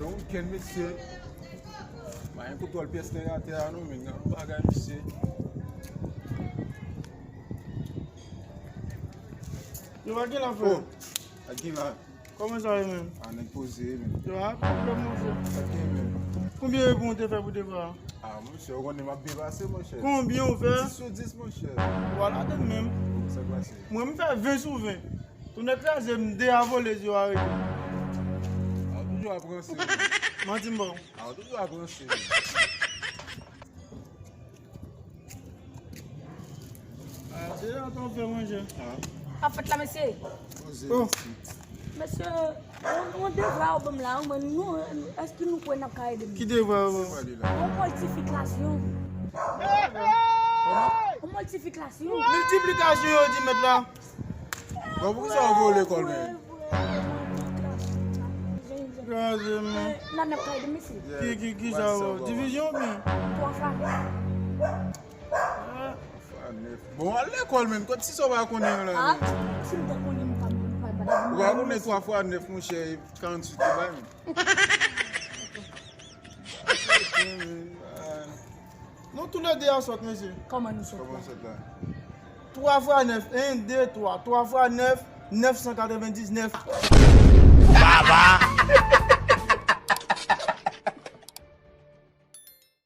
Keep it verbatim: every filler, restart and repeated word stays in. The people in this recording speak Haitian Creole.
Yon wikenn, mesye. Mwen gen kontwòl pyès nèg atè a, non, men gen yon bagay, mesye. Yo, pa gen la, frè. Oh, pa gen la. Kòman sa ye, menm? Ah, nèg poze, menm. Yo, a pwoblèm, monchè. Pa gen, menm. Konbyen epon w te fè pou devwa a? Ah, monchè, ou konnen m ap byen pase, monchè. Konbyen ou fè? Dis sou dis, monchè. Vwala, de menm. Sa k pase? Mwen, m fè ven sou ven. Tou nèg kraze m de a vole, yo arete. Ah, ou toujou ap ranse, menm. Manti m ba w. Ah, ou toujou ap ranse, menm. Ah, se jan w fè manje. Ah. Ap fèt la, mesye. Poze. Oh. Mesye, yon, yon devwa yo ban m la, mwen, nou, èske nou kwè n ap ka ede m? Ki devwa yo ban w? Yon mòltifikasyon. Yon mòltifikasyon. Miltiplikasyon yo di mèt la. Bon, poukisa w vole lekòl, menm? Kraze, menm. Nan, nan, kay de mesye. Ki, ki, ki sa yo? Divizyon oubyen? Twa fwa nèf. Twa fwa nèf. Bon, al lekòl, menm. Kot si sa w pa konnen yo la, menm? Si m te konnen, m pa, m pa, m pa, ou pa konnen twa fwa nèf, monchè, e karanntuit li bay, menm. Nou toulède a sòt, mesye. Kòman nou sòt la? Kòman sòt la? Twa fwa nèf, en, de, twa. Twa fwa nèf, nèf san katrevendiznèf. Baba!